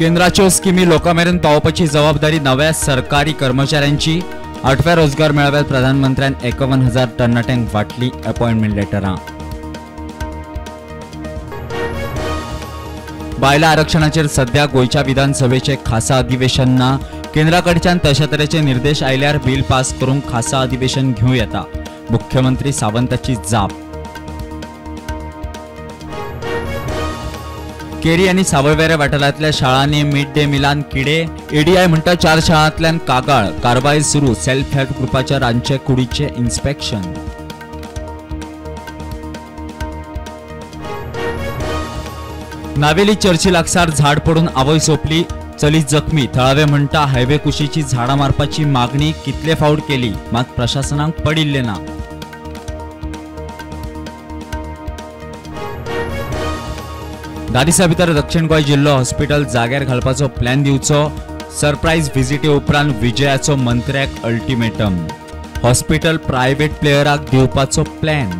केंद्राच्यो स्किमी लोकां मेरेन पावोवपाची जबाबदारी नव्या सरकारी कर्मचाऱ्यांची. आठव्या रोजगार मेळाव्यात प्रधानमंत्र्यान 51,000 तरणाट्यांक वांटली अपॉइंटमेंट लेटरां. बायला आरक्षणाचेर सध्या गोंयच्या विधानसभेचे खासा अधिवेशन ना. केंद्रा कडच्यान तशा तरेचे निर्देश आयल्यार बिल पास करूंक खासा अधिवेशन घेवं येता. मुख्यमंत्री सावंताची जाप. केरी आनी सावयवेरें वाठारांतल्या शाळांनी मिड डे मिलान किडे. एडीआय म्हणटा 4 शाळांतल्यान कागाळ. कारवाय सुरू. सेल्फ हेल्प ग्रुपाच्या रांदचे कुडीचें इन्स्पेक्शन. नावेली चर्ची लागसार झाड पडून आवय सोंपली, चली जखमी. थळावे म्हणटा हायवे कुशीची झाडां मारपाची मागणी कितले फावट केली मात प्रशासनाक पडिल्लें ना. धा दिसां भितर दक्षिण गोंय जिल्लो हॉस्पिटल जाग्यार घालपाचो प्लॅन दिवचो. सरप्रायज व्हिजिटे उपरांत विजयाचो मंत्र्याक अल्टिमेटम. हॉस्पिटल प्रायव्हेट प्लेयराक दिवपाचो प्लॅन.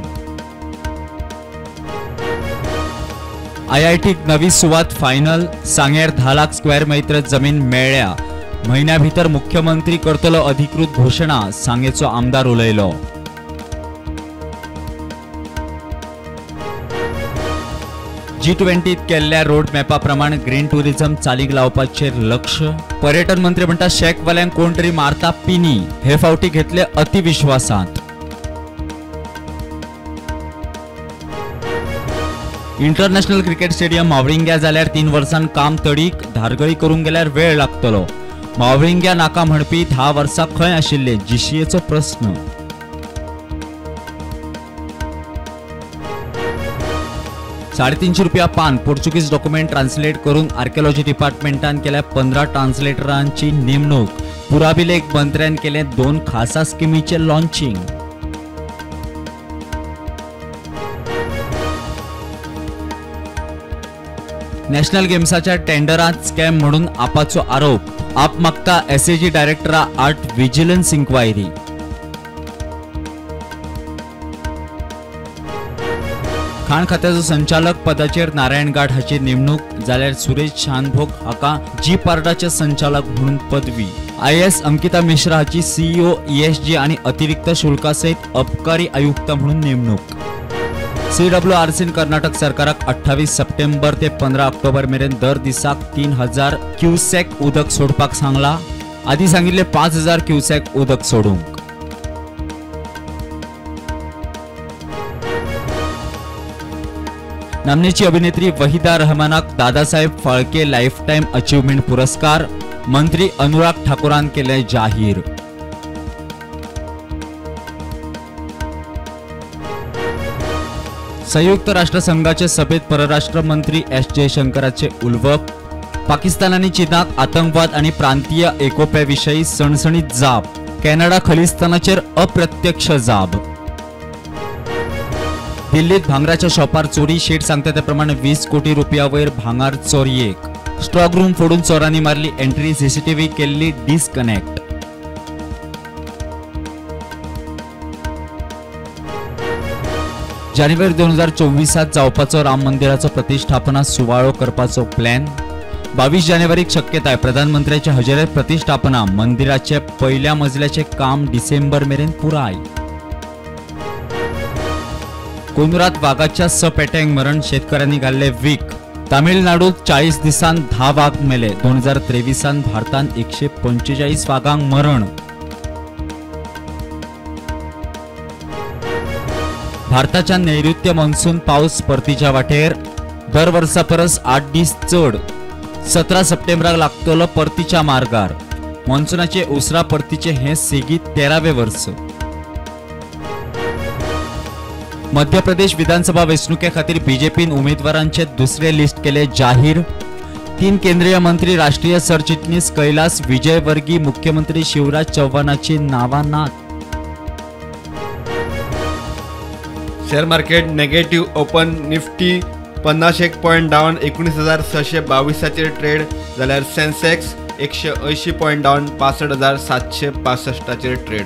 आयआयटीक नवी सुवात फायनल. सांगेर 10 लाख स्क्वेअर मेत्र जमीन मेळ्ळ्या. म्हयन्या भितर मुख्यमंत्री करतलो अधिकृत घोशणा. सांगेचो आमदार उलयलो. G20 केल्ल्या रोड मॅपा प्रमाण ग्रीन टुरिझम चालीक लावपाचेर लक्ष. पर्यटन मंत्री म्हणटा शॅकवाल्यांक कोण तरी मारता पिनी. हे फावटी घेतले अतिविश्वासांत. इंटरनॅशनल क्रिकेट स्टेडियम मावळिंग्या जाल्यार 3 वर्सां काम तडीक. धारगळी करूंक गेल्यार वेळ लागतलो. मावळिंग्या नाका म्हणपी 10 वर्सां खंय आशिल्ले? जीसीएचो प्रस्न. 350 रुपया पान पोर्चुगीज डॉक्युमेंट ट्रान्सलेट करून आर्किओलॉजी डिपार्टमेंटान केल्या 15 ट्रान्सलेटरांची नेमणूक. पुराभिलेख मंत्र्यान केले 2 खासा स्किमीचें लॉन्चिंग. नॅशनल गेम्साच्या टेंडरात स्कॅम म्हणून आपाचो आरोप. आप मागता एसएजी डायरेक्टरा आठ विजिलन्स इन्क्वायरी. खाण खात्याचो संचालक पदाचेर नारायण गाठ हाची नेमणूक जाल्यार सुरेश शानभोग हाका जी पार्डाचे संचालक म्हणून पदवी. IAS Ankita Mishra हाची सीईओ ESG आणि अतिरिक्त शुल्कासहित अबकारी आयुक्त म्हणून नेमणूक. CWRCन कर्नाटक सरकाराक 28 सप्टेंबर ते 15 ऑक्टोबर मेरेन दर दिसाक 3000 क्युसेक उदक सोडपाक सांगला. आदी सांगिल्ले 5000 क्युसेक उदक सोडूंक. नामनेची अभिनेत्री वहिदा रहमानाक दादासाहेब फाळके लायफटायम अचिव्हमेंट पुरस्कार मंत्री अनुराग ठाकूरान केले जाहीर. संयुक्त राष्ट्रसंघाचे सभेत परराष्ट्र मंत्री एस जयशंकराचे उलोवप. पाकिस्तान आनी चीनाक आतंकवाद आनी प्रांतीय एकोप्याविशीं सणसणीत जाप. कॅनडा खलिस्तानाचेर अप्रत्यक्ष जाब. दिल्लीत भांगराच्या शॉपार चोरी. शेठ सांगता त्या प्रमाणे 20 कोटी रुपया वयर भांगार चोरयेक. स्ट्रॉग रूम फोडून चोरांनी मारली एंट्री. सीसीटीव्ही केल्ली डिस्कनेक्ट. जानेवारी 2024 जावपाचो राम मंदिराचो प्रतिष्ठापना सुवाळो करपाचो प्लॅन. 22 जानेवारीक शक्यताय. प्रधानमंत्र्याच्या हजेरेत प्रतिष्ठापना. मंदिराचे पयल्या मजल्याचे काम डिसेंबर मेरेन पुराय. कोनरात वागाच्या 6 पेट्यांक मरण. शेतकऱ्यांनी घाल्ले वीख. तामिळनाडूत 40 दिसांत 10 वाग मेले. 2023 भारतांत 145 वागांक मरण. भारताच्या नैऋत्य मॉन्सून पावस परतीच्या वाटेर. दर वर्सा परस 8 दीस चड. 17 सप्टेंबराक लागतलो परतीच्या मार्गार. मॉन्सूनाचे उसरा परतीचे हे सेगीत 13वें वर्स. मध्य प्रदेश विधानसभा वेंचणुके खातीर बीजेपीन उमेदवारांचे दुसरे लिस्ट केले जाहीर. 3 केंद्रीय मंत्री, राष्ट्रीय सरचिटणीस कैलास विजयवर्गीय, मुख्यमंत्री शिवराज चौहानाची नावां नात. Share market negative open. Nifty 51 point down 19,622 trade जाल्यार सेन्सेक्स 180 पॉयंट डावन 65,765 ट्रेड.